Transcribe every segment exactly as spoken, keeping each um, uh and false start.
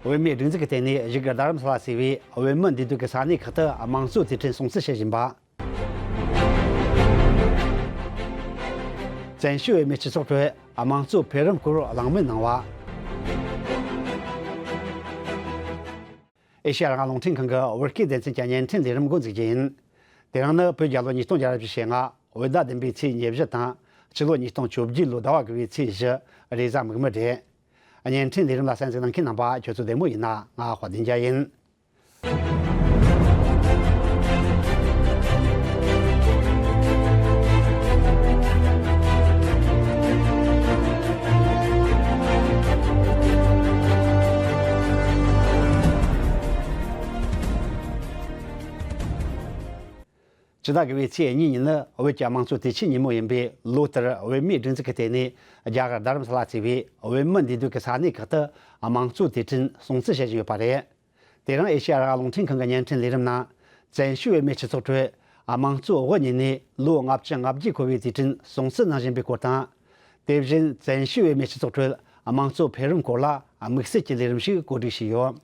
བོད་མིའི་སྒྲིག་འཛུགས་ཀྱི་ཐད་ནས་བཞུགས་སྒར་རྡ་རམ་ས་ལ་གཙོས་པའི་བོད་མི་འདུས་སྡོད་ཀྱི་ས་གནས་ཁག་ཏུ་དམངས་གཙོའི་དུས་དྲན་སྲུང་བརྩི་བྱེད་བཞིན་པ། བཙན་བྱོལ་བོད་མིའི་སྤྱི་ཚོགས་ཁྲོད་དམངས་གཙོའི་འཕེལ་རིམ་སྐོར་གླེང་མོལ་གནང་བ། ཨེ་ཤེ་ཡ་རང་དབང་རླུང་འཕྲིན་ཁང་གི་བོད་སྐད་སྡེ་ཚན་གྱི་བརྙན་འཕྲིན་ལས་རིམ་འགོ་འཛུགས་རྒྱུ་ཡིན། དེ་རིང་ནི་བོད་རྒྱལ་ལོ་ཉིས་སྟོང་བརྒྱ་ར་བཞི་བཅུ་ཞེ་ལྔ། བོད་ཟླ་བདུན་པའི་ཚེས་ཉེར་བཞི་དང་། ཕྱི་ལོ་ཉིས་སྟོང་བཅོ་བརྒྱད་ལོའི་ཟླ་བ་དགུ་པའི་ཚེས་བཞི། རེས་གཟའ་མིག་དམར་རེད། བརྙན་འཕྲིན་ལས་རིམ་ལ་གསན་གཟིགས་གནང་མཁན་རྣམ་པ་ཁྱོད་ཚོ་བདེ་མོ་ཡིན་ན། ང་དཔལ་ལྡན་རྒྱལ་ཡིན། སྤྱི་ཟླ་དགུ་པའི་ཚེས་གཉིས་ཉིན་ནི་བོད་ཀྱི་དམངས་གཙོའི་དུས་ཆེན་ཉིན་མོ་ཡིན་པས། ལོ་ལྟར་བོད་མིའི་སྒྲིག་འཛུགས་ཀྱི་ཐད་ནས་རྒྱ་གར་རྡ་རམ་ས་ལ་གཙོས་པའི་བོད་མི་འདུས་སྡོད་ཀྱི་ས་གནས་ཁག་ཏུ་དམངས་གཙོའི་དུས་དྲན་སྲུང་བརྩི་བྱེད་བཞིན་ཡོད་པ་རེད། དེ་རིང་ཨེ་ཤེ་ཡ་རང་དབང་རླུང་འཕྲིན་ཁང་གི་བརྙན་འཕྲིན་ལས་རིམ་ནང་། བཙན་བྱོལ་བོད་མིའི་སྤྱི་ཚོགས་ཁྲོད་དམངས་གཙོ་དབུ་བརྙེས་ནས་ལོ་ལྔ་བཅུ་ང་བརྒྱད་འཁོར་བའི་དུས་དྲན་སྲུང་བརྩི་གནང་བཞིན་པའི་སྐོར་དང་། དེ་བཞིན་བཙན་བྱོལ་བོད་མིའི་སྤྱི་ཚོགས་ཁྲོད་དམངས་གཙོ་འཕེལ་རིམ་སྐོར་ལ་དམིགས་བསལ་གྱི་ལས་རིམ་ཞིག་གོ་སྒྲིག་བྱས་ཡོད།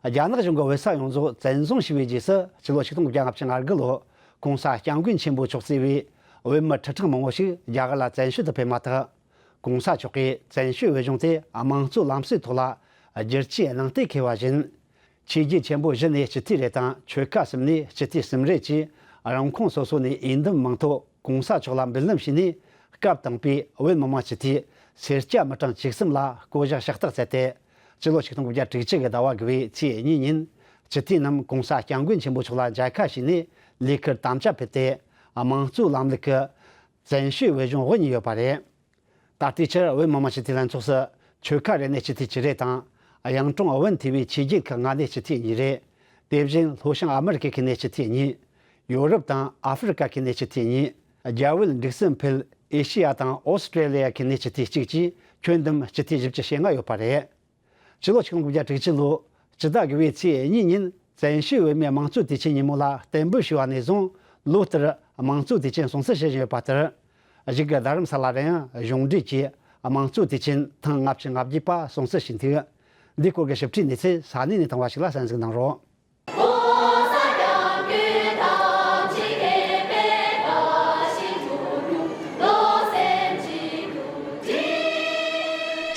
རྒྱ་ནག་གཞུང་གིས་བོད་ས་ཡོངས་རྫོགས་བཙན་བཟུང་བྱས་པའི་རྗེས་སུ། ཕྱི་ལོ་ཆིག་སྟོང་དགུ་བརྒྱ་ལྔ་བཅུ་ང་དགུ་ལོར་༸གོང་ས་༸སྐྱབས་མགོན་ཆེན་པོ་མཆོག་གཙོས་པའི་བོད་མི་ཁྲི་ཕྲག་མང་པོ་ཞིག་རྒྱ་གར་ལ་བཙན་བྱོལ་དུ་ཕེབས་མ་ཐག། ༸གོང་ས་མཆོག་གིས་བཙན་བྱོལ་བོད་ལྗོངས་དེ་དམངས་གཙོའི་ལམ་སྲོལ་ཐོག་ལ་བསྒྱུར་བཅོས་གནང་གཏན་འཁེལ་བ་བཞིན། ཆོས་བརྒྱུད་ཆེན་པོ་བཞི་ནས་སྤྱི་འཐུས་རེ་དང་། ཆོལ་ཁ་གསུམ་ནས་སྤྱི་འཐུས་གསུམ་རེ་བཅས་རང་ཁོངས་སོ་སོ་ནས་འོས་འདེམས་མིང་ཐོ་༸གོང་ས་མཆོག་ལ་འབུལ་ལམ་བྱས་ནས། སྐབས་དང་པོའི་བོད་མི་མང་སྤྱི་འཐུས་སེར་སྐྱ་མི་གྲངས་བཅུ་གསུམ་ལ་བསྐོ་གཞག་ཕྱག་རྟགས་སྩལ་ཏེ། སྤྱི་ལོ་ཆིག་སྟོང་དགུ་བརྒྱ་དྲུག་ཅུ་གི་ཟླ་བ་དགུ་པའི་ཚེས་གཉིས་ཉིན། སྤྱི་འཐུས་རྣམས་༸གོང་ས་༸སྐྱབས་མགོན་ཆེན་པོ་མཆོག་ལ་མཇལ་ཁ་ཞུས་ནས། ལས་ཁུར་དམ་བཅའ་ཕུལ་ཏེ། དམངས་གཙོའི་ལམ་ལུགས་ཀྱི་བཙན་བྱོལ་བོད་ལྗོངས་དབུ་བརྙེས་ཡོད་པ་རེད། ད་ལྟའི་ཆར་བོད་མི་མང་སྤྱི་འཐུས་ལྷན་ཚོགས་སུ་ཆོལ་ཁ་རེ་ནས་སྤྱི་འཐུས་བཅུ་རེ་དང་། གཡུང་དྲུང་བོན་ཐེ་བའི་ཆོས་བརྒྱུད་ཁག་ལྔ་ནས་སྤྱི་འཐུས་གཉིས་རེ། དེ་བཞིན་ལྷོ་བྱང་ཨ་མི་རི་ཀའི་ཁུལ་ནས་སྤྱི་འཐུས་གཉིས། ཡོ་རོབ་དང་ཨ་ཧྥེ་རི་ཀ་ཁུལ་ནས་སྤྱི་འཐུས་གཉིས། རྒྱ་བོད་འབྲུག་གསུམ་ཕུད་ཨེ་ཤེ་ཡ་དང་ཨོ་སི་ཀྲེ་ལི་ཡ་ཁུལ་ནས་སྤྱི་འཐུས་གཅིག་བཅས་ཁྱོན་བསྡོམས་སྤྱི་འཐུས་བཞི་བཅུ་ཞེ་ལྔ་ཡོད་པ་རེད། ཕྱི་ལོ་ཆིག་སྟོང་དགུ་བརྒྱ་དྲུག་ཅུ་ལོ། སྤྱི་ཟླ་དགུ་པའི་ཚེས་གཉིས་ཉིན། བཙན་བྱོལ་བོད་མིའི་དམངས་གཙོའི་དུས་ཆེན་ཉིན་མོ་ལ་གཏན་འབེབས་ཞུས་པ་ནས་བཟུང་། ལོ་ལྟར་དམངས་གཙོའི་དུས་ཆེན་སྲུང་བརྩི་བྱེད་བཞིན་ཡོད་པ་ལྟར། གཞུག་གི་རྡ་རམ་ས་ལ་རུ་ཡང་གཞུང་འབྲེལ་གྱིས་དམངས་གཙོའི་དུས་ཆེན་ཐེངས་ལྔ་བཅུ་ང་བརྒྱད་པ་སྲུང་བརྩི་བྱས་འདུག། འདིའི་སྐོར་གྱི་ཞིབ་ཕྲའི་གནས་ཚུལ་ས་གནས་ནས་བཏང་བ་ཞིག་ལ་གསན་གཟིགས་གནང་རོགས།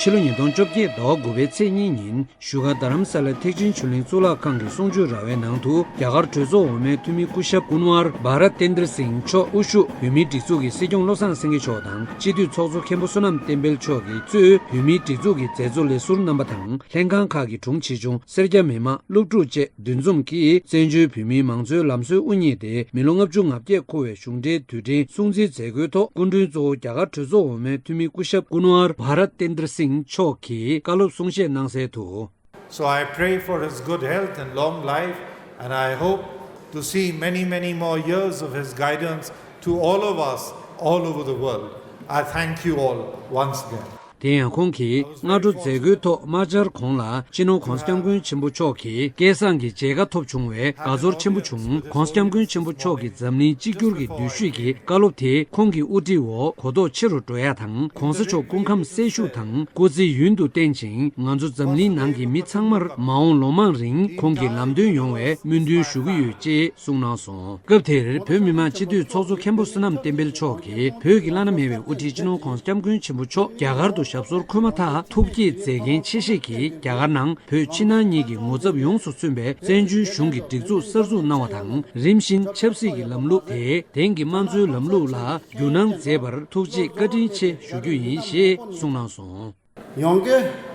ཕྱི་ལོ་ཉིས་སྟོང་བཅོ་བརྒྱད་ཟླ་བ་དགུ་པའི་ཚེས་གཉིས་ཉིན། བཞུགས་སྒར་རྡ་རམ་ས་ལའི་ཐེག་ཆེན་ཆོས་གླིང་གཙུག་ལག་ཁང་གི་གསུང་ཆོས་ར་བའི་ནང་དུ། རྒྱ་གར་གྲོས་ཚོགས་འོག་མའི་འཐུས་མི་སྐུ་ཞབས་ཀུན་ཝར་བྷ་ར་ཏེན་དྲ་སིང་མཆོག་དབུ་བཞུགས་བོད་མིའི་སྒྲིག་འཛུགས་ཀྱི་སྲིད་སྐྱོང་བློ་བཟང་སེང་གེ་མཆོག་དང་། སྤྱི་འཐུས་ཚོགས་གཙོ་མཁན་པོ་བསོད་ནམས་བསྟན་འཕེལ་མཆོག་གིས་གཙོས་བོད་མིའི་སྒྲིག་འཛུགས་ཀྱི་མཛད་གཙོ་ལས་ཟུར་རྣམ་པ་དང་། ལྷན་ཁང་ཁག་གི་དྲུང་ཆེ་ཆུང་། སེར་སྐྱ་མི་མང་། སློབ་ཕྲུག་བཅས་འདུ་འཛོམས་ཀྱིས། བཙན་བྱོལ་བོད་མིའི་མང་གཙོའི་ལམ་སྲོལ་དབུ་བརྙེས་ཏེ། མི་ལོ་ལྔ་བཅུ་ང་བརྒྱད་འཁོར་བའི་གཞུང་འབྲེལ་དུས་དྲན་སྲུང་བརྩིའི་མཛད་སྒོའི་ཐོག་སྐུ་མགྲོན་གཙོ་བོ་རྒྱ་གར་གྲོས་ཚོགས་འོག་མའི་འཐུས་མི་སྐུ་ཞབས་ཀུན་ཝར་བྷ་ར་ཏེན་དྲ་སིང་མཆོག་གིས་བཀའ་སློབ་གསུང་བཤད་གནང་གསལ་དུ། So I pray for his good health and long life, and I hope to see many, many more years of his guidance to all of us all over the world. I thank you all once again. དེ་ཡང་ཁོང་གིས་སྔ་དྲོ་མཛད་སྒོའི་ཐོག་དམག་འཆར་གོང་ལ་སྤྱི་ནོར་༸གོང་ས་༸སྐྱབས་མགོན་ཆེན་པོ་མཆོག་གི་སྐལ་བཟང་གི་མཇལ་ཁ་ཐོབ་བྱུང་བས་དགའ་ཚོར་ཆེན་པོ་བྱུང་། ༸གོང་ས་༸སྐྱབས་མགོན་ཆེན་པོ་མཆོག་གི་འཛམ་གླིང་གཅིག་གྱུར་གྱི་འདུ་ཤེས་ཀྱི་བཀའ་སློབ་དེ་ཁོང་གི་དབུ་ཁྲིད་འོག་གོ་རྟོགས་ཆེ་རུ་འགྲོ་ཡ་དང་། ༸གོང་ས་མཆོག་སྐུ་ཁམས་སྲས་ཤུགས་དང་སྐུ་ཚེ་ཡུན་དུ་བརྟན་ཅིང་། ང་ཚོ་འཛམ་གླིང་ནང་གི་མི་ཚང་མར་མ་འོངས་ལོ་མང་རིང་ཁོང་གི་ལམ་སྟོན་ཡོང་བའི་སྨོན་འདུན་ཞུ་གི་ཡོད་ཅེས་གསུངས་གནང་སོང་། སྐབས་དེར་བོད་མི་མང་སྤྱི་འཐུས་ཚོགས་གཙོ་མཁན་པོ་བསོད་ནམས་བསྟན་འཕེལ་མཆོག་གིས། བོད་ཀྱི་བླ་ན་མེད་པའི་དབུ་ཁྲིད་སྤྱི་ནོར་༸གོང་ས་༸སྐྱབས་མགོན་ཆེན་པོ་མཆོག་རྒྱ་གར་དུ་ཞབས་སོར་འཁོད་མ་ཐག་ཐུགས་བསྐྱེད་མཛད་འགན་ཆེ་བཞེས་ཀྱིས། རྒྱ་གར་ནང་བོད་ཕྱི་ནང་གཉིས་ཀྱི་ངོ་ཚབ་ཡོངས་སུ་མཚོན་པའི་བཙན་བྱོལ་གཞུང་གི་སྒྲིག་འཛུགས་གསར་འཛུགས་གནང་བ་དང་། རིམ་བཞིན་ཆབ་སྲིད་ཀྱི་ལམ་ལུགས་དེ་དེང་གི་དམངས་གཙོའི་ལམ་ལུགས་ལ་བསྒྱུར་གནང་མཛད་པར་ཐུགས་རྗེ་བཀའ་དྲིན་ཆེ་ཞུ་རྒྱུ་ཡིན་ཞེས་གསུངས་གནང་སོང་། ཡང་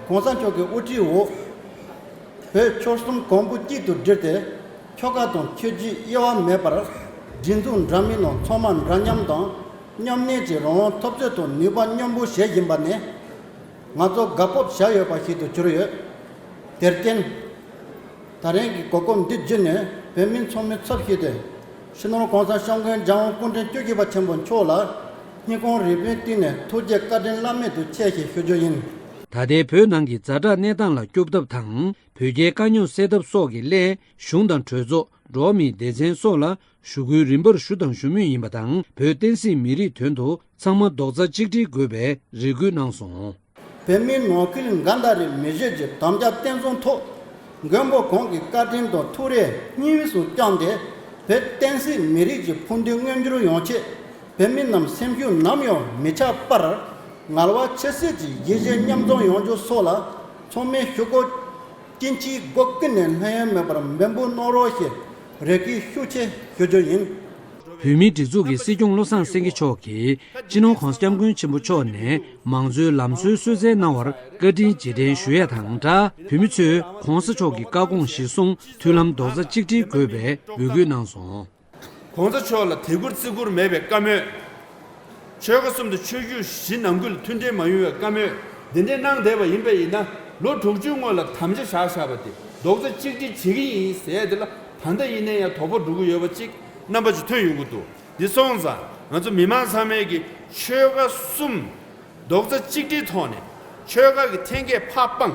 སྒོས་༸གོང་ས་མཆོག་གི་དབུ་ཁྲིད་འོག་བོད་ཆོལ་གསུམ་གོང་བུ་གཅིག་ཏུ་བསྒྲིལ་ཏེ། ཆོལ་ཁ་དང་ཆོས་བརྒྱུད་དབྱེ་བ་མེད་པར་སྒྲིག་འཛུགས་འདྲ་མིན་ནང་ཚང་མ་འདྲ་མཉམ་དང་མཉམ་གནས་ཀྱི་རང་དབང་འཐབ་རྩོད་དང་ནུས་པ་མཉམ་སྤུངས་བྱེད་བཞིན་པ་ནི། ང་ཚོ་དགའ་སྤོབས་བྱ་འོས་པ་ཞིག་ཏུ་གྱུར་ཡོད། དེར་བརྟེན། ད་རིང་གི་གོ་སྐབས་འདི་བརྒྱུད་ནས་བོད་མི་ཚང་མའི་ཚབ་ཞུས་ཏེ། སྤྱི་ནོར་༸གོང་ས་༸སྐྱབས་མགོན་རྒྱལ་དབང་སྐུ་ཕྲེང་བཅུ་བཞི་པ་ཆེན་པོ་མཆོག་ལ་སྙིང་ཁོང་རུས་པའི་གཏིང་ནས་ཐུགས་རྗེ་བཀའ་དྲིན་བླ་མེད་དུ་ཆེ་ཞེས་ཞུ་རྒྱུ་ཡིན། ད་ལྟའི་བོད་ནང་གི་ཛ་དྲག་གནས་སྟངས་ལ་སྐྱོབ་ཐབས་དང་། བོད་རྒྱའི་དཀའ་རྙོག་སེལ་ཐབས་སོགས་ཀྱི་སླད། གཞུང་དང་གྲོས་ཚོགས། འགྲོ་བ་མིའི་སྡེ་ཚན་སོགས་ལ་ཞུ་སྐུལ་རིམ་པར་ཞུ་དང་ཞུ་མུས་ཡིན་པ་དང་། བོད་བསྟན་སྲིད་མི་རིགས་དོན་དུ་ཚང་མ་རྡོག་རྩ་གཅིག་སྒྲིལ་དགོས་པའི་རེ་སྐུལ་གནང་སོང་། བོད་མིའི་ནང་ཁུལ་འགལ་ཟླ་རིགས་མི་བྱེད་ཀྱི་དམ་བཅའ་བརྟན་སྲུང་ཐོག་མགོན་པོ་གང་གི་བཀའ་དྲིན་དང་ཐུགས་རེ་སྙིང་དབུས་སུ་བཅངས་ཏེ། བོད་བསྟན་སྲིད་མི་རིགས་ཀྱི་ཕུགས་འདུན་མངོན་འགྱུར་ཡོང་ཆེད། བོད་མི་རྣམས་སེམས་ཤུགས་ནམ་ཡང་མི་ཆག་པར། ངལ་བ་ཆེ་སེམས་ཀྱིས་ཡིད་ཆེས་མཉམ་འཛོམས་ཡོང་རྒྱུ་སོགས་ལ། ཚང་མས་ཞུ་སྒོ་ཀུན་གྱིས་སྒོ་ཀུན་ནས་ལྷོད་ཡངས་མེད་པར་འབད་འབུངས་གནང་རོགས་ཞེས་རེ་སྐུལ་ཤུགས་ཆེ་ཞུ་རྒྱུ་ཡིན། བོད་མིའི་སྒྲིག་འཛུགས་ཀྱི་སྲིད་སྐྱོང་བློ་བཟང་སེང་གེ་མཆོག་གིས་སྤྱི་ནོར་༸གོང་ས་༸སྐྱབས་མགོན་ཆེན་པོ་མཆོག་ནས་མང་གཙོའི་ལམ་སྲོལ་སྲོལ་འཛིན་གནང་བར་བཀའ་དྲིན་རྗེས་དྲན་ཞུ་ཡས་དང་སྦྲགས། བོད་མི་ཚོས་༸གོང་ས་མཆོག་གི་བཀའ་དགོངས་གཞིར་བཟུང་མཐུན་ལམ་རྡོག་རྩ་གཅིག་སྒྲིལ་དགོས་པའི་འབོད་སྐུལ་གནང་སོང་། ༸གོང་ས་མཆོག་ལ་དད་བཀུར་བརྩི་བཀུར་མེད་པའི་བཀའ་མོལ། ཆོལ་ཁ་གསུམ་དང་ཆོས་བརྒྱུད་བཞི་ནང་ཁུལ་མཐུན་སྒྲིལ་མ་ཡོང་བའི་བཀའ་མོལ་འདི་འདྲའི་གནང་བསྡད་པ་ཡིན་པ་ཡིན་ན། ལོ་དྲུག་ཅུའི་སྔོན་ལ་དམ་བཅའ་བཞག་བཞག་པ་དེ་རྡོག་རྩ་གཅིག་སྒྲིལ་བྱེད་ཀྱི་ཡིན་ཟེར་ཡ་དེ་ལ་ད་ལྟ་ཡིན་ན་ཡང་དོགས་པ་འགྲོ་གི་ཡོད་པ་གཅིག་རྣམ་པ་ཅིག་ཐོན་ཡོང་གི་འདུག་འདི་སོང་ཙང་ང་ཚོ་མི་མང་ཚང་མས་ཀྱི་ཆོལ་ཁ་གསུམ་རྡོག་རྩ་གཅིག་སྒྲིལ་ཐོག་ནས་ཆོལ་ཁ་གི་འཐེན་འཁྱེར་ཕར་སྤངས།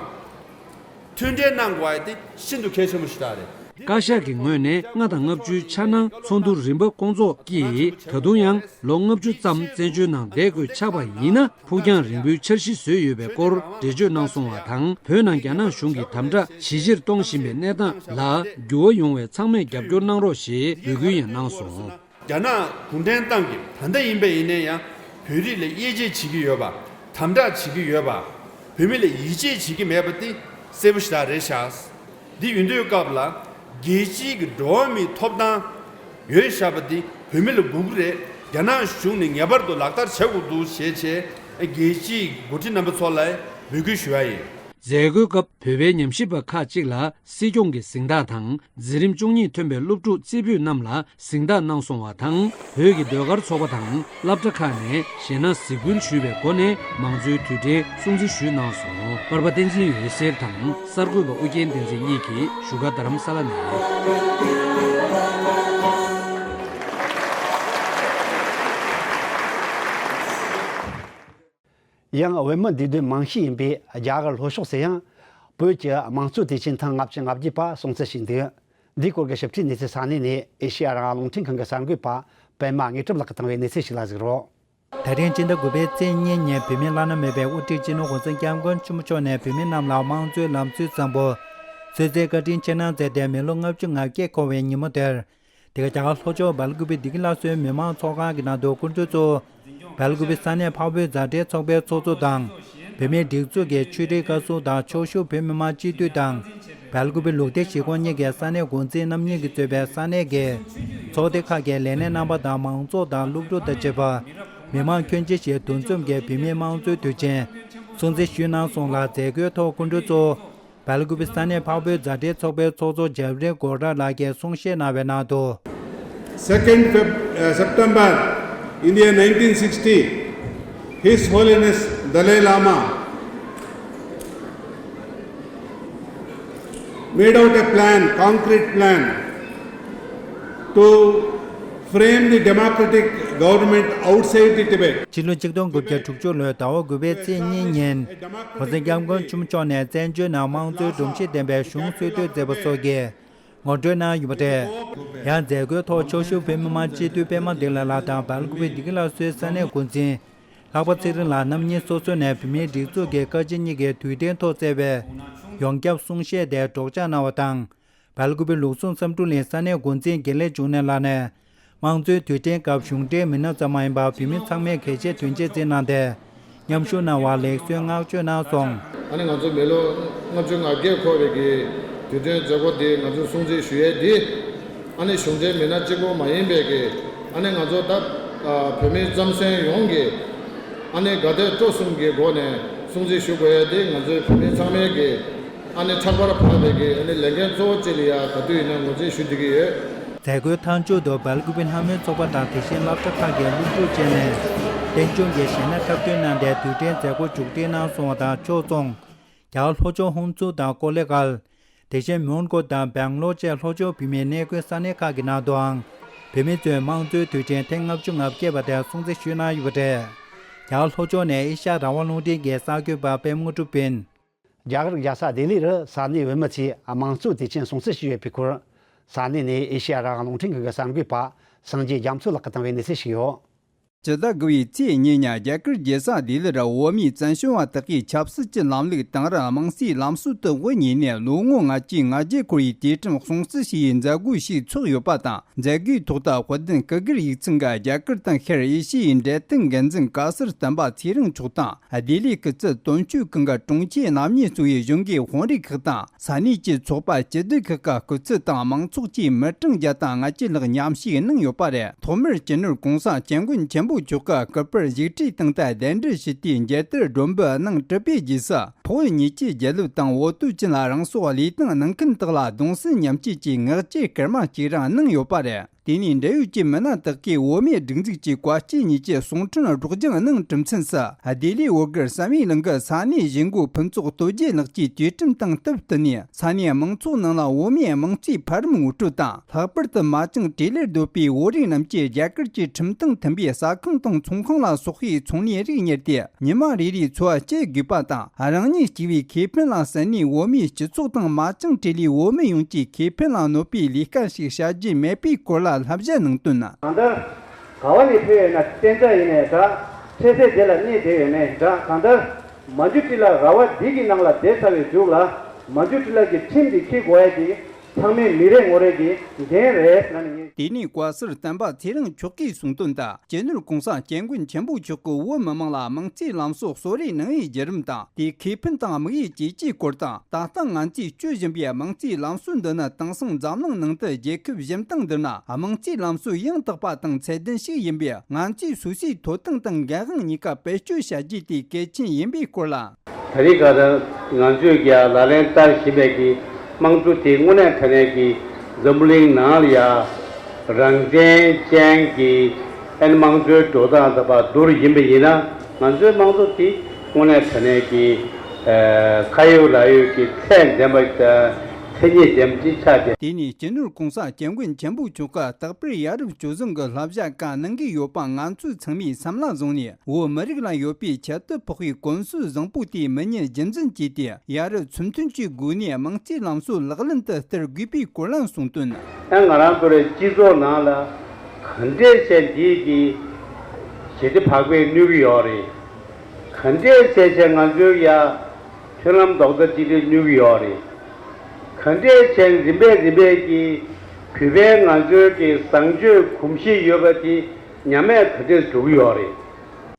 མཐུན་འབྲེལ་གནང་དགོས་པ་དེ་ཤིན་ཏུ་གལ་ཆེན་པོ་ཞིག་རེད། བཀའ་ཤག་གི་ངོས་ནས་ལྔ་དང་ལྔ་བཅུའི་འཆར་སྣང་ཚོགས་འདུ་རིམ་པ་སྐོང་ཚོགས་ཀྱིས་ད་དུང་ཡང་ལོ་ལྔ་བཅུ་ཙམ་བཙན་བྱོལ་ནང་བསྡད་དགོས་ཆགས་པ་ཡིན་ན། ཕུགས་རྒྱང་རིང་པོའི་འཆར་གཞི་བཟོས་ཡོད་པའི་སྐོར་འགྲེལ་བརྗོད་གནང་སོང་བ་དང་། བོད་ནང་རྒྱ་ནག་གཞུང་གིས་དམ་དྲག་ཇེ་ཆེར་གཏོང་བཞིན་པའི་གནས་སྟངས་ལ་འགྱུར་བ་ཡོང་བའི་ཚང་མས་རྒྱབ་སྐྱོར་གནང་རོགས་ཞེས་འབོད་སྐུལ་ཡང་གནང་སོང་། རྒྱ་ནག་གུང་ཁྲན་ཏང་གིས་ད་ལྟ་ཡིན་པ་ཡིན་ན་ཡང་བོད་རིགས་ལ་དབྱེ་འབྱེད་བྱེད་ཀྱི་ཡོད་པ། དམ་དྲག་བྱེད་ཀྱི་ཡོད་པ། བོད་མི་ལ་ཡིད་ཆེས་བྱེད་ཀྱི་མེད་པ་དེ་གསལ་པོ་ཞེ་དྲག་རེད་ཤག་འདི་ཡིན་དུས་སྐབས་ལ་རྒྱལ་སྤྱིའི་གི་འགྲོ་བ་མིའི་ཐོབ་ཐང་ཡོད་ཤག་པ་དེ་བོད་མི་ལ་དགོས་ཀྱི་རེད། རྒྱ་ནག་གཞུང་ནས་ངེས་པར་དུ་ལག་བསྟར་བྱ་དགོས་འདུག་ཞེས་བྱས་རྒྱལ་སྤྱིའི་འགོ་ཁྲིད་རྣམ་པ་ཚོ་ལ་འབོད་སྐུལ་ཞུ་བ་ཡིན། མཛད་སྒོའི་སྐབས་བོད་པའི་ཉམས་ཞིབ་པ་ཁག་ཅིག་ལ་སྲིད་སྐྱོང་གི་གཟེངས་རྟགས་དང་། འཛིན་རིམ་བཅུ་གཉིས་ཐོན་པའི་སློབ་ཕྲུག་རྩེ་ཕུད་རྣམས་ལ་གཟེངས་རྟགས་གནང་སོང་བ་དང་། བོད་ཀྱི་ཟློས་གར་ཚོགས་པ་དང་སློབ་གྲྭ་ཁག་ནས་གཞས་སྣ་གཟིགས་འབུལ་ཞུས་པའི་སྒོ་ནས་མང་གཙོའི་དུས་དྲན་སྲུང་བརྩི་ཞུས་གནང་སོང་། པར་པ་བསྟན་འཛིན་འོད་ཟེར་དང་གསར་འགོད་པ་ཨུ་རྒྱན་བསྟན་འཛིན་གཉིས་ཀྱིས་བཞུགས་སྒར་རྡ་རམ་ས་ལ་ནས། ཡང་བོད་མི་འདུས་སྡོད་མང་ཤོས་ཡིན་པའི་རྒྱ་གར་ལྷོ་ཕྱོགས་སུ་ཡང་བོད་ཀྱི་དམངས་གཙོའི་དུས་ཆེན་ཐེངས་ལྔ་བཅུ་ང་བརྒྱད་པ་སྲུང་བརྩི་བྱས་འདུག་འདིའི་སྐོར་གྱི་ཞིབ་ཕྲའི་གནས་ཚུལ་ས་གནས་ནས་ཨེ་ཤེ་ཡ་རང་དབང་རླུང་འཕྲིན་ཁང་གི་གསར་འགོད་པ་པད་མ་དངོས་གྲུབ་ལགས་ཀྱིས་བཏང་བའི་གནས་ཚུལ་ཞིག་ལ་གཟིགས་རོགས། ད་རིང་སྤྱི་ཟླ་དགུ་པའི་ཚེས་གཉིས་ཉིན་བོད་མིའི་བླ་ན་མེད་པའི་དབུ་ཁྲིད་སྤྱི་ནོར་༸གོང་ས་༸སྐྱབས་མགོན་ཆེན་པོ་མཆོག་ནས་བོད་མི་རྣམས་ལ་དམངས་གཙོའི་ལམ་སྲོལ་བཟང་པོ་གསོལ་སྩལ་བཀའ་དྲིན་ཆེ་གནང་མཛད་དེ་མི་ལོ་ལྔ་བཅུ་ང་བརྒྱད་འཁོར་བའི་ཉིན་མོ་དེར། དེ་ག་རྒྱ་གར་ལྷོ་ཕྱོགས་སྦེལ་ཀུ་པེ་སྡེ་དགེ་ལྷ་གསོལ་མི་མང་ཚོགས་ཁང་གི་ནང་དུ་སྐུ་མགྲོན་གཙོ་བོ་སྦེལ་ཀུ་པེ་ས་གནས་འཕགས་བོད་མཛའ་འབྲེལ་ཚོགས་པའི་ཚོགས་གཙོ་དང་། བོད་མིའི་སྒྲིག་འཛུགས་ཀྱི་ཆོས་རིག་བཀའ་ཟུར་དང་ཕྱོགས་བཞུགས་བོད་མི་མང་སྤྱི་འཐུས་དང་། སྦེལ་ཀུ་པེ་ལུགས་བདེ་གཞིས་ཁོངས་གཉིས་ཀྱི་ས་གནས་འགོ་འཛིན་རྣམ་གཉིས་ཀྱིས་གཙོས་པའི་ས་གནས་ཀྱི་ཚོགས་སྡེ་ཁག་གི་ལས་སྣེ་རྣམ་པ་དང་མང་ཚོགས་དང་སློབ་ཕྲུག་དང་བཅས་པ། མི་མང་ཁྱོན་ཆེ་ཞིག་འདུ་འཛོམས་ཀྱིས་བོད་མིའི་དམངས་གཙོའི་དུས་ཆེན་སྲུང་བརྩི་ཞུས་གནང་སོང་ལ། མཛད་སྒོའི་ཐོག་སྐུ་མགྲོན་གཙོ་བོ། སྦེལ་ཀུ་པེ་ས་གནས་འཕགས་བོད་མཛའ་འབྲེལ་ཚོགས་པའི་ཚོགས་གཙོ་ཇབ་རེ་གོ་ར་ལགས་ཀྱིས་གསུང་བཤད་གནང་བའི་ནང་དུ། Second Feb- uh, September in the year nineteen sixty, His Holiness Dalai Lama made out a plan, concrete plan, to frame the democratic government outside the Tibet. ཕྱི་ལོ་ཆིག་སྟོང་དགུ་བརྒྱ་དྲུག་ཅུ་ལོའི་ཟླ་བ་དགུ་པའི་ཚེས་གཉིས་ཉིན་༸གོང་ས་༸སྐྱབས་མགོན་ཆེན་པོ་མཆོག་ནས་བཙན་བྱོལ་ནང་དམངས་གཙོའི་སྒྲོམ་གཞི་ལྡན་པའི་གཞུང་སྲོལ་གཏོད་མཛད་པ་སོགས་ཀྱི་ངོ་སྤྲོད་གནང་ཡོད་པ་རེད། ཡང་མཛད་སྒོའི་ཐོག་ཕྱོགས་བཞུགས་བོད་མི་མང་སྤྱི་འཐུས་པད་མ་བདེ་ལེགས་ལགས་དང་སྦེལ་ཀུ་པེ་སྡེ་དགེ་ལྷ་གསོལ་ས་གནས་འགོ་འཛིན་ལྷག་པ་ཚེ་རིང་ལགས་རྣམ་གཉིས་སོ་སོ་ནས་བོད་མིའི་སྒྲིག་འཛུགས་ཀྱི་བཀའ་སྤྱི་གཉིས་ཀྱི་དུས་དྲན་ཐོག་སྩལ་བའི་ཡོངས་ཁྱབ་གསུང་བཤད་དེ་སྒྲོག་སྦྱང་གནང་བ་དང་། སྦེལ་ཀུ་པེ་ལུགས་ཟུང་བསམ་འགྲུབ་གླིང་ས་གནས་འགོ་འཛིན་དགེ་ལེགས་འབྱུང་གནས་ལགས་ནས། དམངས་གཙོའི་དུས་དྲན་སྐབས་གཞུང་འབྲེལ་མི་སྣ་ཙམ་མ་ཡིན་པར་བོད་མི་ཚང་མས་གལ་ཆེའི་དོན་ཆེད་བརྩིས་གནང་སྟེ། མཉམ་ཞུགས་གནང་བར་ལེགས་གསོལ་བསྔགས་བརྗོད་གནང་སོང་། ཨ་ནི་ང་ཚོ་མི་ལོ་ལྔ་བཅུ་ང་བརྒྱད་འཁོར་བའི་གི་དུས་དྲན་མཛད་སྒོ་འདི་ང་ཚོ་སྲུང་བརྩི་ཞུ་ཡས་འདི། ཨ་ནི་གཞུང་འབྲེལ་མི་སྣ་གཅིག་པོ་མ་ཡིན་པའི་གི། ཨ་ནི་ང་ཚོ་ད་ཨ་བོད་མི་རྩམ་ཟན་ཡོངས་ཀྱི། ཨ་ནི་དགའ་དད་སྤྲོ་གསུམ་གྱི་སྒོ་ནས་སྲུང་བརྩི་ཞུ་དགོས་ཡས་འདི་ང་ཚོའི་བོད་མི་ཚང་མའི་གི། ཨ་ནི་ཕྲག་པར་བབས་པའི་གི་ཨ་ནི་ལས་འགན་གཙོ་བོ་གཅིག་ལ་ཡ་ག་དུས་ཡིན་ན་ངོས་འཛིན་ཞུ་བསྡད་ཀྱི་ཡོད། མཛད་སྒོའི་མཐའ་མཇུག་ཏུ་སྦེལ་ཀུ་པེ་ལྷ་མོའི་ཚོགས་པ་དང་དེ་བཞིན་སློབ་གྲྭ་ཁག་གི་སློབ་ཕྲུག་བཅས་ནས་རྟེན་འབྱུང་གི་གཞས་སྣ་འཁྲབ་སྟོན་གནང་སྟེ་དུས་དྲན་མཛད་སྒོ་མཇུག་སྒྲིལ་གནང་སོང་བ་དང་ཕྱོགས་མཚུངས། རྒྱ་གར་ལྷོ་ཕྱོགས་ཧུན་སུར་དང་ཀོ་ལེ་གྷལ། དེ་བཞིན་མོན་གྷོ་དང་སྦེང་ལོར་བཅས་ལྷོ་ཕྱོགས་བོད་མིའི་གནས་འཁོད་ས་གནས་ཁག་གི་ནང་དུའང་བོད་མི་ཚོས་དམངས་གཙོའི་དུས་དྲན་ཐེངས་ལྔ་བཅུ་ང་བརྒྱད་པ་དེ་སྲུང་བརྩི་ཞུས་གནང་ཡོད་པ་རེད། རྒྱ་གར་ལྷོ་ཕྱོགས་ནས་ཨེ་ཤ་ཡ་རང་དབང་རླུང་འཕྲིན་གྱི་གསར་འགོད་པ་པད་མ་དངོས་གྲུབ་ཡིན། རྒྱ་གར་རྒྱལ་ས་ལྡི་ལི་རུ་ས་གནས་བོད་མི་ཚོས་དམངས་གཙོའི་དུས་ཆེན་སྲུང་བརྩི་ཞུས་ཡོད་པའི་སྐོར། ས་གནས་ནས་ཨེ་ཤེ་ཡ་རང་དབང་རླུང་འཕྲིན་ཁང་གི་གསར་འགོད་པ་སངས་རྒྱས་རྒྱ་མཚོ་ལགས་ཀྱིས་བཏང་བའི་གནས་ཚུལ་ཞིག་ཡོད། སྤྱི་ཟླ་དགུ་བའི་ཚེས་གཉིས་ཉིན་རྒྱ་གར་རྒྱལ་ས་ལྡི་ལིར་བོད་མིའི་བཙན་བྱོལ་བ་དག་གིས་ཆབ་སྲིད་ཀྱི་ལམ་ལུགས་དེང་རབས་དམངས་གཙོའི་ལམ་སྲོལ་དུ་དབུ་བརྙེས་ནས་ལོ་ངོ་ལྔ་བཅུའི་ང་རྒྱལ་འཁོར་བའི་དུས་དྲན་སྲུང་བརྩི་ཞུ་བའི་མཛད་སྒོ་ཞིག་ཚོགས་ཡོད་པ་དང་། མཛད་སྒོའི་ཐོག་ཏུ་དཔལ་ལྡན་སྐུ་སྒེར་ཡིག་ཚང་གི་རྒྱ་གར་དང་ཤར་ཨེ་ཤི་ཡའི་འབྲེལ་མཐུད་འགན་འཛིན་བཀའ་ཟུར་སྤེན་པ་ཚེ་རིང་མཆོག་དང་། ལྡི་ལིའི་སྐུ་ཚབ་དོན་གཅོད་ཁང་གི་དྲུང་ཆེ་རྣམ་གཉིས་གཙོས་པའི་གཞུང་གི་དཔོན་རིགས་ཁག་དང་། ས་གནས་ཀྱི་ཚོགས་པ་སྤྱི་བདེ་ཁག་གི་སྐུ་ཚབ་དང་། མང་ཚོགས་ཀྱི་མི་གྲངས་བརྒྱ་དང་ལྔ་བཅུ་ལྷག་མཉམ་ཞུགས་གནང་ཡོད་པ་རེད། ཐོག་མར་སྤྱི་ནོར་གོང་ས་སྐྱབས་མགོན་ཆེན་པོ་མཆོག་གི་སྐུ་པར་བཞུགས་ཁྲིའི་སྟེང་དུ་གདན་འདྲེན་ཞུས་ཏེ་མཇལ་དར་སྒྲོམ་བུ་གནང་གྲུབ་པའི་རྗེས་སུ། འཕགས་བོད་གཉིས་ཀྱི་རྒྱལ་རབས་དང་བོད་དོན་ཅན་ལ་རང་སྲོག་བློས་བཏང་གནང་མཁན་དག་ལ་གདུང་སེམས་མཉམ་སྐྱེད་ཀྱི་ངག་བཅད་སྐར་མ་གཅིག་རང་གནང་ཡོད་པ་རེད། དེ་ནས་འབྲེལ་ཡོད་ཀྱི་མི་སྣ་དག་གིས་བོད་མིའི་སྒྲིག་འཛུགས་ཀྱི་བཀའ་སྤྱི་གཉིས་ཀྱི་གསུང་འཕྲིན་སྒྲོག་སྦྱང་གནང་གྲུབ་མཚམས་སུ། ལྡི་ལིའི་བོད་སྒར་བསམ་ཡས་གླིང་གི་ས་གནས་གཞིས་འགོ་ཕུན་ཚོགས་རྡོ་རྗེ་ལགས་ཀྱིས་དུས་དྲན་དང་སྟབས་བསྟུན་ནས། ས་གནས་མང་ཚོགས་རྣམས་ལ་བོད་མིའི་དམངས་གཙོའི་འཕེལ་རིམ་ངོ་སྤྲོད་དང་། ལྷག་པར་དུ་མ་ཅང་ཀྲེ་ལེར་སྡོད་པའི་བོད་རིགས་རྣམས་ཀྱིས་རྒྱ་གར་གྱི་ཁྲིམས་དང་མཐུན་པའི་ཟ་ཁང་དང་ཚོང་ཁང་ལ་སོགས་པའི་ཚོང་ལས་རིགས་གཉེར་ཏེ། ཉི་མ་རེ་རེའི་འཚོ་བ་སྐྱེལ་དགོས་པ་དང་། རང་ཉིད་སྐྱེ་བའི་ཁེ་ཕན་ལ་བསམ་ནས་བོད་མིའི་སྤྱི་ཚོགས་དང་། མ་ཅང་ཀྲེ་ལི་བོད་མི་ཡོངས་ཀྱི་ཁེ་ཕན་ལ་གནོད་པའི་ལས་ཀ་ཞིག་བྱ་རྒྱུ་མེད་པའི་སྐོར་ལ་བསླབ་བྱ་གནང་དོན། གང་ལྟར། ག་བ་ནས་ཕེབས་ཡོད་ན་གཏན་འཇགས་ཡིན་ནའི་འདྲ། འཕྲལ་སེལ་དེ་ལ་གནས་བསྡད་ཡོད་ནའི་འདྲ། གང་ལྟར། མ་འཇུ་ཀྲི་ལ་ར་བ་འདི་གི་ནང་ལ་བསྡད་ཚར་བའི་མཇུག་ལ། མ་འཇུ་ཀྲི་ལ་གི་ཁྲིམས་འདི་འཁྱེར་དགོས་ཡ་གི། ཚང་མའི་མི་རེ་ངོ་རེ་གི་འགན་རེད་ལབ་ནས་ངས། དེ་ནས་བཀའ་ཟུར་སྤེན་པ་ཚེ་རིང་མཆོག་གིས་གསུངས་དོན་ལྟར། སྤྱི་ནོར་གོང་ས་སྐྱབས་མགོན་ཆེན་པོ་མཆོག་གིས་བོད་མི་མང་ལ་དམངས་གཙོའི་ལམ་སྲོལ་གསོལ་རས་གནང་བའི་བརྒྱུད་རིམ་དང་། དེའི་ཁེ་ཕན་དང་དམིགས་ཡུལ་བཅས་ཀྱི་སྐོར་དང་། ད་ལྟ་ང་ཚོས་སྤྱོད་བཞིན་པའི་དམངས་གཙོའི་ལམ་སྲོལ་འདི་ནི་དེང་སང་འཛམ་གླིང་ནང་དུ་རྒྱལ་ཁབ་གཞན་དང་བསྡུར་ན། དམངས་གཙོའི་ལམ་སྲོལ་ཡང་དག་པ་དང་ཚད་ལྡན་ཞིག་ཡིན་པས། ང་ཚོས་སོ་སོའི་ཐོབ་ཐང་དང་འགན་དབང་གཉིས་ཀ་བེད་སྤྱོད་བྱ་རྒྱུ་དེ་གལ་ཆེན་ཡིན་པའི་སྐོར་ལ། ད་རེས་ཀ་ད་ང་ཚོས་ཀྱང་ལག་ལེན་བསྟར་བཞིན་པའི་གི་དམངས་གཙོ་དེ་དངོས་གནས་དྲང་གནས་ཀྱི་འཛམ་བུ་གླིང་ནང་ལ་ཡ་རང་བཙན་ཅན་གྱི་ཨན་དམངས་གཙོའི་འགྲོ་སྟངས་དང་པ་བསྡུར་ཡིན་པ་ཡིན་ན། ང་ཚོའི་དམངས་གཙོ་དེ་དངོས་གནས་དྲང་གནས་ཀྱི་ཁ་ཡོད་ལག་ཡོད་ཀྱི་ཚད་ལྡན་པ་དང་མཚན་ཉིད་ལྡན་པ་ཅིག་ཆགས་ཏེ། དེ་ནས་སྤྱི་ནོར་གོང་ས་སྐྱབས་མགོན་ཆེན་པོ་མཆོག་གིས་རྟག་པར་ཡ་རབས་སྤྱོད་བཟང་གི་བསླབ་བྱ་བཀའ་གནང་གི་ཡོད་པ་ང་ཚོས་ཚང་མས་བསམ་བློ་བཟུང་ནས། བོད་མི་རིགས་ལ་ཡོད་པའི་ཁྱད་དུ་འཕགས་པའི་གོམས་སྲོལ་བཟང་པོ་དེ་མི་ཉམས་རྒྱུན་འཛིན་བྱས་ཏེ། ཡ་རབས་ཚུལ་མཐུན་གྱི་སྒོ་ནས་དམངས་གཙོའི་ལམ་སྲོལ་ལག་ལེན་དུ་བསྟར་དགོས་པའི་སྐོར་ལ་གསུངས་དོན། ཨ་ང་རང་ཚོ་རའི་སྤྱི་ཚོགས་ནང་ལ་ག་འདྲས་བྱས་འདིའི་གི་ཞི་བདེ་འཕགས་པས་གནོད་ཀྱི་ཡོད་རེད། ག་འདྲས་བྱས་བྱས་ང་ཚོའི་ཡ་མཐུན་ལམ་རྡོག་རྩ་གཅིག་སྒྲིལ་གནོད་ཀྱི་ཡོད་རེད། ག་འདྲས་བྱས་རིམ་པས་རིམ་པས་ཀྱི་བོད་པའི་ང་ཚོའི་གི་བཟང་སྤྱོད་གོམས་གཤིས་ཡོད་པ་དེ་ཉམས་དམས་ག་འདྲས་འགྲོ་གི་ཡོད་རེད།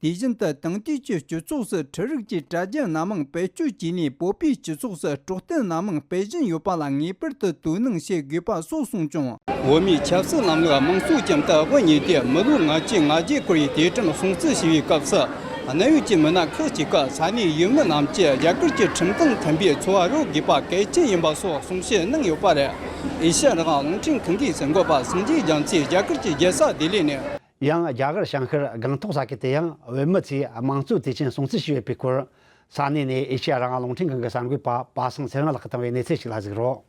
དེ་བཞིན་དུ་དེང་དུས་ཀྱི་སྤྱི་ཚོགས་སུ་འཕྲུལ་རིག་གི་དྲ་རྒྱ་སྣ་མང་བེད་སྤྱོད་བྱས་ནས་བོད་པའི་སྤྱི་ཚོགས་སུ་དཀྲོག་གཏམ་སྣ་མང་སྤེལ་བཞིན་ཡོད་པ་ལ་ངེས་པར་དུ་དོ་སྣང་བྱེད་དགོས་པ་སོགས་གསུངས་ཀྱང་། བོད་མིའི་ཆབ་སྲིད་ལམ་ལུགས་དམངས་གཙོ་ཅན་དུ་དབུ་བརྙེས་ཏེ་མི་ལོ་ལྔ་བཅུ་ང་བརྒྱད་འཁོར་བའི་དུས་དྲན་སྲུང་བརྩི་ཞུ་བའི་སྐབས་སུ། གནད་ཡོད་ཀྱི་མི་སྣ་ཁག་ཅིག་གིས་ས་གནས་ཡུལ་མི་རྣམས་ཀྱིས་རྒྱ་གར་གྱི་ཁྲིམས་དང་མཐུན་པའི་འཚོ་བ་རོལ་དགོས་པ་གལ་ཆེན་ཡིན་པ་སོགས་གསུང་བཤད་གནང་ཡོད་པ་རེད། ཨེ་ཤ་ཡ་རང་དབང་རླུང་འཕྲིན་ཁང་གི་གསར་འགོད་པ་སངས་རྒྱས་རྒྱ་མཚོས་རྒྱ་གར་གྱི་རྒྱལ་ས་ལྡི་ལི་ནས། ཡང་རྒྱ་གར་བྱང་ཤར་སྒང་ཐོག་ས་ཁུལ་དུ་ཡང་བོད་མི་ཚོས་དམངས་གཙོའི་དུས་ཆེན་སྲུང་བརྩི་ཞུས་ཡོད་པའི་སྐོར། ས་གནས་ནས་ཨེ་ཤེ་ཡ་རང་དབང་རླུང་འཕྲིན་ཁང་གི་གསར་འགོད་པ་པ་སངས་ཚེ་རིང་ལགས་ཀྱིས་བཏང་བའི་གནས་ཚུལ་ཞིག་ལ་གཟིགས་རོགས།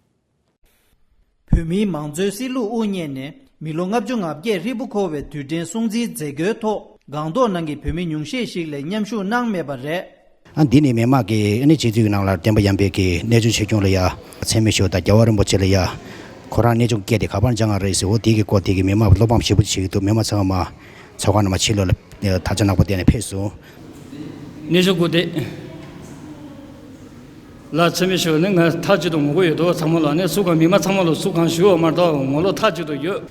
བོད་མིའི་མང་གཙོའི་སྲིད་ལུགས་དབུ་བརྙེས་ནས་མི་ལོ་ལྔ་བཅུ་ང་བརྒྱད་ཧྲིལ་པོ་འཁོར་བའི་དུས་དྲན་སྲུང་བརྩིའི་མཛད་སྒོའི་ཐོག་སྒང་ཏོག་ནང་གི་བོད་མི་ཉུང་ཤས་ཤིག་ལས་མཉམ་ཞུགས་གནང་མེད་པ་རེད། ཨ་འདི་ནི་མི་དམངས་ཀྱི་ཨ་ནི་སྤྱི་འཐུས་ནང་ལ་བསྟན་པ་ཡར་འཕེལ་གྱི་གནས་ཚུལ་ཆེ་ཆུང་ལ་ཡ་ཚད་མེད་ཞུ་དང་རྒྱལ་བ་རིན་པོ་ཆེ་ལ་ཡ་ཁོ་རང་གནས་ཆུང་སྐད་དེ་ག་པར་འཇང་ང་རེད་ཟེར། འོ་དེ་གི་སྐོར་དེ་གི་མི་དམངས་བློ་ཕམ་ཞེ་པོ་བྱེད་ཀྱི་འདུག་མི་དམངས་ཚང་མ་ཚོགས་ཁང་ནང་མ་ཕྱི་ལོགས་ལ་དར་ཆ་ནག་པོ་བསྟན་ནས་ཕེབས་སོང་། གནས་ཆུང་སྐུ་བདེ་ལ་ཚད་མེད་ཞུ་ནི་ང་ཐག་གཅོད་དུ་ངོ་རྒོལ་ཡོད་དོ་ཚང་མ་ལ་ནས་སུ་གང་མི་དམངས་ཚང་མ་ལ་སུ་གང་ཞུ་བ་མ་གཏོགས་ངོ་ལོག་ཐག་གཅོད་དུ་ཡོད།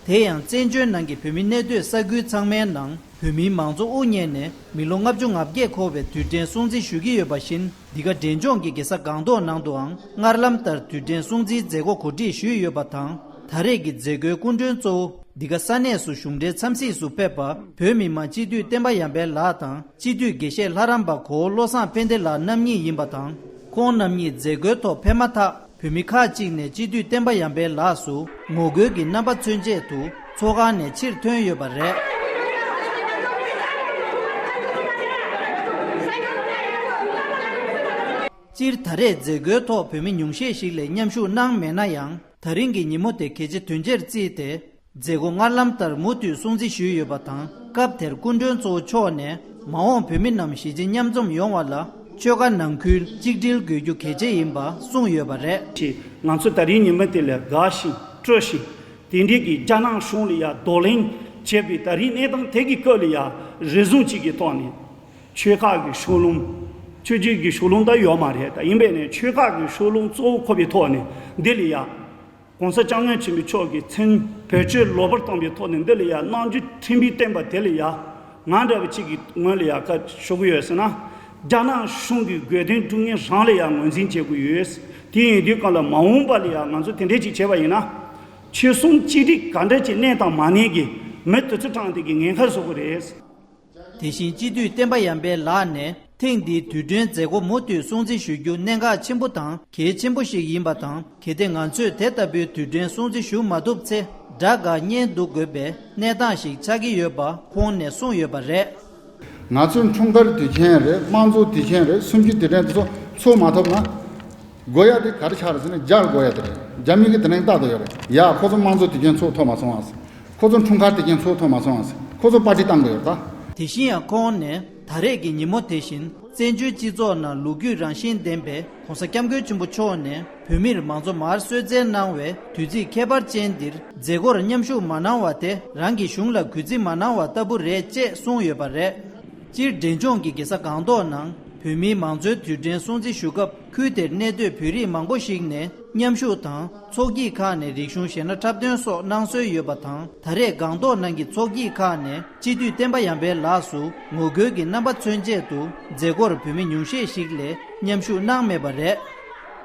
དེ་ཡང་བཙན་བྱོལ་ནང་གི་བོད་མི་གནས་སྡོད་ས་ཁུལ་ཚང་མའི་ནང་བོད་མིའི་མང་གཙོ་དབུ་བརྙེས་ནས་མི་ལོ་ལྔ་བཅུ་ང་བརྒྱད་འཁོར་བའི་དུས་དྲན་སྲུང་བརྩི་ཞུ་གི་ཡོད་པ་བཞིན། འདི་ག་འབྲས་ལྗོངས་ཀྱི་རྒྱལ་ས་སྒང་ཏོག་ནང་དུའང་སྔར་ལམ་ལྟར་དུས་དྲན་སྲུང་བརྩིའི་མཛད་སྒོ་གོ་སྒྲིག་ཞུས་ཡོད་པ་དང་། ད་རེས་ཀྱི་མཛད་སྒོའི་སྐུ་མགྲོན་གཙོ་བོ་འདི་ག་ས་གནས་སུ་གཞུང་འབྲེལ་འཚམས་གཟིགས་སུ་ཕེབས་པ་བོད་མི་མང་སྤྱི་འཐུས་བསྟན་པ་ཡར་འཕེལ་ལགས་དང་། སྤྱི་འཐུས་དགེ་བཤེས་ལྷ་རམས་པ་གོ་བོ་བློ་བཟང་ཕན་བདེ་ལགས་རྣམ་གཉིས་ཡིན་པ་དང་། ཁོང་རྣམ་གཉིས་མཛད་སྒོའི་ཐོག་ཕེབས་མ་ཐག་བོད་མི་ཁག་ཅིག་ནས་སྤྱི་འཐུས་བསྟན་པ་ཡར་འཕེལ་ལགས་སུ་ངོ་རྒོལ་གྱི་རྣམ་པ་མཚོན་ཆེད་དུ་ཚོགས་ཁང་ནས་ཕྱིར་ཐོན་ཡོད་པ་རེད། སྤྱིར་ད་རེས་མཛད་སྒོའི་ཐོག་བོད་མི་ཉུང་ཤས་ཤིག་ལས་མཉམ་ཞུགས་གནང་མེད་ན་ཡང་། ད་རིང་གི་ཉིན་མོ་དེ་གལ་ཆེ་དོན་ཆེར་བརྩིས་ཏེ། མཛད་སྒོ་སྔར་ལམ་ལྟར་མུ་མཐུད་སྲུང་བརྩི་ཞུས་ཡོད་པ་དང་། སྐབས་དེར་སྐུ་མགྲོན་གཙོ་བོ་མཆོག་ནས་མ་འོངས་བོད་མི་རྣམས་གཞིས་བྱེས་མཉམ་འཛོམས་ཡོང་བ་ལ་ཆོལ་ཁ་ནང་ཁུལ་གཅིག་སྒྲིལ་དགོས་རྒྱུ་གལ་ཆེ་ཡིན་པ་གསུངས་ཡོད་པ་རེད། ང་ཚོ་ད་རིང་ཉིན་མོ་དེ་ལ་དགའ་ཞིང་སྤྲོ་ཞིང་། དེ་འདྲའི་གི་རྒྱ་ནག་གཞུང་ལ་ཡ་གདོང་ལེན་ བྱས་པའི་ད་རིང་གནས་སྟངས་དེ་གི་སྐོར་ལ་ཡ་རེ་ཟུང་གཅིག་གི་ཐོག་ནས་ཆོལ་ཁ་གི་ཕྱོགས་ལྷུང་། ཆོས་བརྒྱུད་ཀྱི་ཕྱོགས་ལྷུང་ད་ཡོད་མ་རེད། ད་ཡིན་པས་ནས་ཆོལ་ཁ་གི་ཕྱོགས་ལྷུང་གཙོ་བོ་ཁོ་པའི་ཐོག་ནས་འདི་ལ་ཡ། ༸གོང་ས་༸སྐྱབས་མགོན་ཆེན་པོ་མཆོག་གིས་མཚན་བེད་སྤྱོད་ལོག་པར་བཏང་པའི་ཐོག་ནས་འདི་ལ་ཡ་གནང་རྒྱུ་ཁྲིམས་པའི་བསྟན་པ་དེ་ལ་ཡ། ང་འདྲ་བ་གཅིག་གི་ངོས་ལ་ཡ་བཀའ་ཞུ་གི་ཡོད་ཟེར་ན། རྒྱ་ནག་གཞུང་གི་དགོས་དོན་སྒྲུབ་མཁན་རང་ལ་ཡ་ངོས་འཛིན་བྱེད་དགོས་ཡོད། དེ་ཡིན་དུས་གང་ལ་མ་འོངས་པ་ལ་ཡ་ང་ཚོ་དེ་འདྲས་ཅིག་བྱས་པ་ཡིན་ན། ཆོལ་གསུམ་གཅིག་སྒྲིལ་ག་འདྲ་ཅིག་གནས་དང་མ་གནས་ཀྱི་མི་དུས་ཚོད་གྲངས་དེ་གི་ཉེན་ཁ་བཟོ་གི་རེད། དེ་བཞིན་སྤྱི་འཐུས་བསྟན་པ་ཡར་འཕེལ་ལགས་ནས་ཐེངས་འདིའི་དུས་དྲན་མཛད་སྒོ་མུ་མཐུད་སྲུང་བརྩི་ཞུ་རྒྱུ་གནད་འགག་ཆེན་པོ་དང་གལ་ཆེན་པོ་ཞིག་ཡིན་པ་དང་། གལ་ཏེ་ང་ཚོས་དེ་ལྟ་བུའི་དུས་དྲན་སྲུང་བརྩི་ཞུ་མ་ཐུབ་ཚེ་དགྲ་དགའ་གཉེན་སྡུག་དགོས་པའི་གནས་སྟངས་ཤིག་ཆགས་ཀྱི་ཡོད་པ་ཁོང་ནས་གསུངས་ཡོད་པ་རེད། ང་ཚོའི་འཁྲུངས་སྐར་དུས་ཆེན་རེད། དམངས་གཙོའི་དུས་ཆེན་རེད། གསུམ་བཅུའི་དུས་དྲན་དེ་ཚོ་ཚོགས་མ་ཐུབ་ན། དགོས་ཡ་དེ་ག་རེ་ཆགས་རེད་ཟེར་ན་རྒྱལ་དགོས་ཡ་དེ་རེད། རྒྱ་མི་གི་དེ་རིང་རྟག་ཏུ་ཡོད་རེད། ཡ་ཁོ་ཚོ་དམངས་གཙོ་དུས་ཆེན་ཚོགས་ཐུབ་མ་སོང་ཨ། ཁོ་ཚོ་འཁྲུངས་སྐར་དུས་ཆེན་ཚོགས་ཐུབ་མ་སོང་ཨ། ཁོ་ཚོ་པར་ཊི་བཏང་དགོས་ཡོད་ད། དེ་བཞིན་ཡང་ཁོང་ནས་ད་རེས་ཀྱི་ཉིན་མོ་དེ་བཞིན་བཙན་བྱོལ་སྤྱི་ཚོགས་ནང་ལོ་རྒྱུས་རང་བཞིན་ལྡན་པའི་༸གོང་ས་༸སྐྱབས་མགོན་ཆེན་པོ་མཆོག་ནས་བོད་མིར་མང་གཙོ་མར་གསོལ་སྩལ་གནང་བའི་དུས་ཚིགས་ཁྱད་པར་ཅན་འདིར་མཛད་སྒོར་མཉམ་ཞུགས་མ་གནང་བ་དེ་རང་གི་གཞུང་ལ་གུས་བརྩི་མ་གནང་བ་ལྟ་བུ་རེད་ཅེས་གསུངས་ཡོད་པ་རེད། སྤྱིར་འབྲས་ལྗོངས་ཀྱི་རྒྱལ་ས་སྒང་ཏོག་ནང་བོད་མིའི་མང་གཙོའི་དུས་དྲན་སྲུང་བརྩི་ཞུ་སྐབས་ཁུལ་དེར་གནས་སྡོད་བོད་རིགས་མང་པོ་ཞིག་ནས་མཉམ་ཞུགས་དང་ཚོགས་སྐྱིད་ཁག་ནས་རིག་གཞུང་གཞས་སྣ་འཁྲབ་སྟོན་སོགས་གནང་སྲོལ་ཡོད་པ་དང་། ད་རེས་སྒང་ཏོག་ནང་གི་ཚོགས་སྐྱིད་ཁག་ནས་སྤྱི་འཐུས་བསྟན་པ་ཡར་འཕེལ་ལགས་སུ་ངོ་རྒོལ་གྱི་རྣམ་པ་མཚོན་ཆེད་དུ་མཛད་སྒོར་བོད་མི་ཉུང་ཤས་ཤིག་ལས་མཉམ་ཞུགས་གནང་མེད་པ་རེད།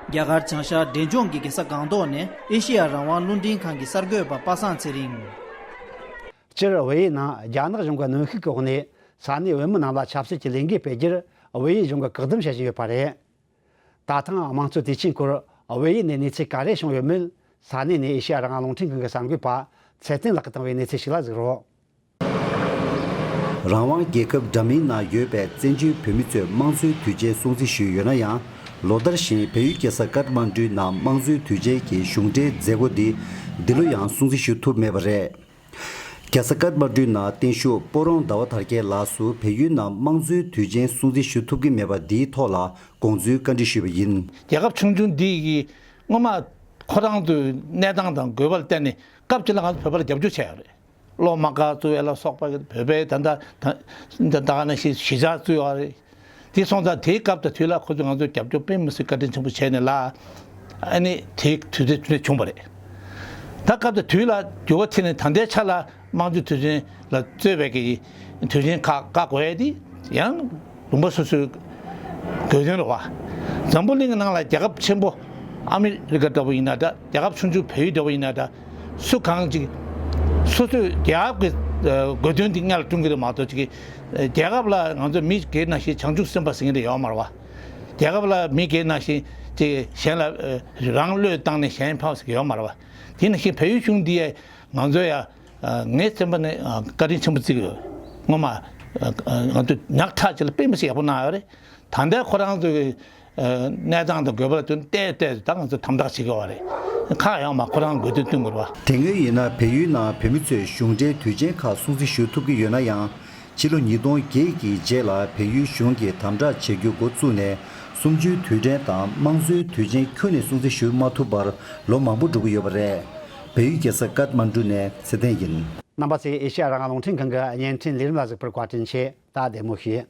རྒྱ་གར་བྱང་ཤར་འབྲས་ལྗོངས་ཀྱི་རྒྱལ་ས་སྒང་ཏོག་ནས་ཨེ་ཤེ་ཡ་རང་དབང་རླུང་འཕྲིན་ཁང་གི་གསར་འགོད་པ་པ་སངས་ཚེ་རིང་། སྤྱིར་དབུས་ཡུལ་ནང་རྒྱ་ནག་གཞུང་གི་གནོན་ཤུགས་ཀྱི་འོག་ནས་ས་གནས་བོད་མི་རྣམས་ལ་ཆབ་སྲིད་ཀྱི་ལས་འགུལ་སྤེལ་རྒྱུར་དབུས་ཡུལ་གཞུང་གིས་བཀག་སྡོམ་བྱེད་བཞིན་ཡོད་པ་རེད། ད་ཐེངས་དམངས་གཙོའི་དུས་ཆེན་སྐོར་དབུས་ཡུལ་ནས་གནས་ཚུལ་ག་རེ་བྱུང་ཡོད་མེད་ས་གནས་ནས་ཨེ་ཤེ་ཡ་རང་དབང་རླུང་འཕྲིན་ཁང་གི་གསར་འགོད་པ་ཚེ་བརྟན་ལགས་ཀྱིས་བཏང་བའི་གནས་ཚུལ་ཞིག་ལ་གཟིགས་རོགས། རང་དབང་རྒྱལ་ཁབ་འདྲ་མིན་ནང་ཡོད་པའི་བཙན་བྱོལ་བོད་མི་ཚོས་དམངས་གཙོའི་དུས་ཆེན་སྲུང་བརྩི་ཞུས་ཡོད་ན་ཡང་། ལོ་ལྟར་བཞིན་བལ་ཡུལ་རྒྱལ་ས་ཀཏ་མན་ཌུའི་ནང་དམངས་གཙོའི་དུས་ཆེན་གྱི་གཞུང་འབྲེལ་མཛད་སྒོ་འདི་འདི་ལོ་ཡང་སྲུང་བརྩི་ཞུ་ཐུབ་མེད་པ་རེད། རྒྱལ་ས་ཀཏ་མན་ཌུའི་ནང་བརྟན་བཞུགས་སྤ་རོང་ཟླ་བ་དར་རྒྱས་ལགས་སུ་བལ་ཡུལ་ནང་དམངས་གཙོའི་དུས་ཆེན་སྲུང་བརྩི་ཞུ་ཐུབ་ཀྱི་མེད་པ་འདིའི་ཐོག་ལ་དགོངས་ཚུལ་བཀའ་འདྲི་ཞུས་པ་ཡིན། རྒྱལ་ཁབ་ཆུང་ཆུང་འདི་ཡི་སྔོན་མ་ཁོ་རང་ཚོའི་གནས་སྟངས་དང་དགོས་པ་ལ་བརྟེན་ནས་སྐབས་གཅིག་ལ་ང་ཚོ་བོད་པ་ལ་རྒྱབ་སྐྱོར་བྱས་ཡོད་རེད། གློག་དམག་སྒར་བཙུགས་ཡ་ལ་སོགས་པ་བོད་པའི་ད་ལྟ་ད་ད་ག་ནང་བཞིན་གཞིས་ཆགས་བཙུགས་ཡོད་རེད། དེ་སོང་ཙང་དེའི་སྐབས་དང་དུས་ལ་ཁོ་ཚོས་ང་ཚོར་རྒྱབ་སྐྱོར་དཔེ་མི་སྲིད་བཀའ་དྲིན་ཆེན་པོ་བྱས་ནས་ལ། ཨ་ནི་དེའི་དུས་ཚོད་དེ་བྱུང་བ་རེད། ད་སྐབས་དང་དུས་ལ་འགྱུར་བ་ཕྱིན་ནས་ད་ལྟའི་ཆ་ལ་དམངས་གཙོའི་དུས་ཆེན་ལ་གཙོས་པའི་གི་དུས་ཆེན་ཁག་བཀག་དགོས་ཡ་དེ་ཡང་ལུང་པ་སོ་སོའི་དགོས་དོན་རེད་བ། འཛམ་བུ་གླིང་གི་ནང་ལ་རྒྱལ་ཁབ་ཆེན་པོ་ཨ་མི་རི་ཀ་འདྲ་བོ་ཡིན་ན་འདྲ། རྒྱལ་ཁབ་ཆུང་ཆུང་བལ་ཡུལ་འདྲ་བོ་ཡིན་ན་འདྲ། སུ་གང་ཅིག་སོ་སོའི་རྒྱལ་ཁབ་ཀྱི་ཨ་དགོས་དོན་འདི་སྔ་ལ་བསྐྲུན་གྱི་རེད་མ་གཏོགས་ཅིག་གི་རྒྱལ་ཁབ་ལ་ང་ཚོ་མི་སྒེར་ནང་བཞིན་བྱང་ཆུབ་སེམས་དཔའ་ཟེར་མཁན་དེ་ཡོད་མ་རེད་བ། རྒྱལ་ཁབ་ལ་མི་སྒེར་ནང་བཞིན་ཅིག་གཞན་ལ་ཨ་རང་བློས་བཏང་ནས་གཞན་ཕམ་ཟེར་གྱི་ཡོད་མ་རེད་བ། དེ་ནང་བཞིན་བལ་ཡུལ་གཞུང་འདི་ཡ་ང་ཚོ་ཡ་ཨ་ངའི་སེམས་པ་ནས་ཨ་བཀའ་དྲིན་ཆེན་པོ་བརྩི་གི་ཡོད། སྔོན་མ་ཨ་ཨ་ང་ཚོ་ཉག་ཕྲ་ཅིག་ལ་དཔེ་མི་སྲིད་ཡག་པོ་གནང་ཡོད་རེད། ད་ལྟ་ཁོ་རང་ཚོའི་ཨ་གནས་སྟངས་དང་དགོས་པ་ལ་བསྟུན་ཏེ་ཏོག་ཙམ་ད་ང་ཚོ་དམ་དྲག་བྱེད་ཀྱི་ཡོད་རེད། ཁག་ཡོད་མ་ཁོ་རང་དགོས་འདུན་བསྟུན་དགོས་རེད་བ། དེ་སྔོན་ཡིན་ན་བལ་ཡུལ་ནང་བོད་མི་ཚོས་གཞུང་འབྲེལ་དུས་ཆེན་ཁག་སྲུང་བརྩི་ཞུ་ཐུབ་ཀྱི་ཡོད་ན་ཡང་། ཕྱི་ལོ་ཉིས་སྟོང་བརྒྱད་ཀྱི་རྗེས་ལ་བལ་ཡུལ་གཞུང་གིས་དམ་དྲག་བྱེད་རྒྱུ་འགོ་བཙུགས་ནས་གསུམ་བཅུའི་དུས་དྲན་དང་དམངས་གཙོའི་དུས་ཆེན་ཁྱོན་ནས་སྲུང་བརྩི་ཞུ་མ་ཐུབ་པར་ལོ་མང་པོ་འགྲོ་གི་ཡོད་པ་རེད། བལ་ཡུལ་རྒྱལ་ས་ཀཏ་མན་ཌུ་ནས་ཚེ་བརྟན་ཡིན། རྣམ་པ་ཚོས་ཨེ་ཤེ་ཡ་རང་དབང་རླུང་འཕྲིན་ཁང་གི་བརྙན་འཕྲིན་ལས་རིམ་ལ་གཟིགས་པར་བཀའ་དྲིན་ཆེ། ད་བདེ་མོ་བྱོས།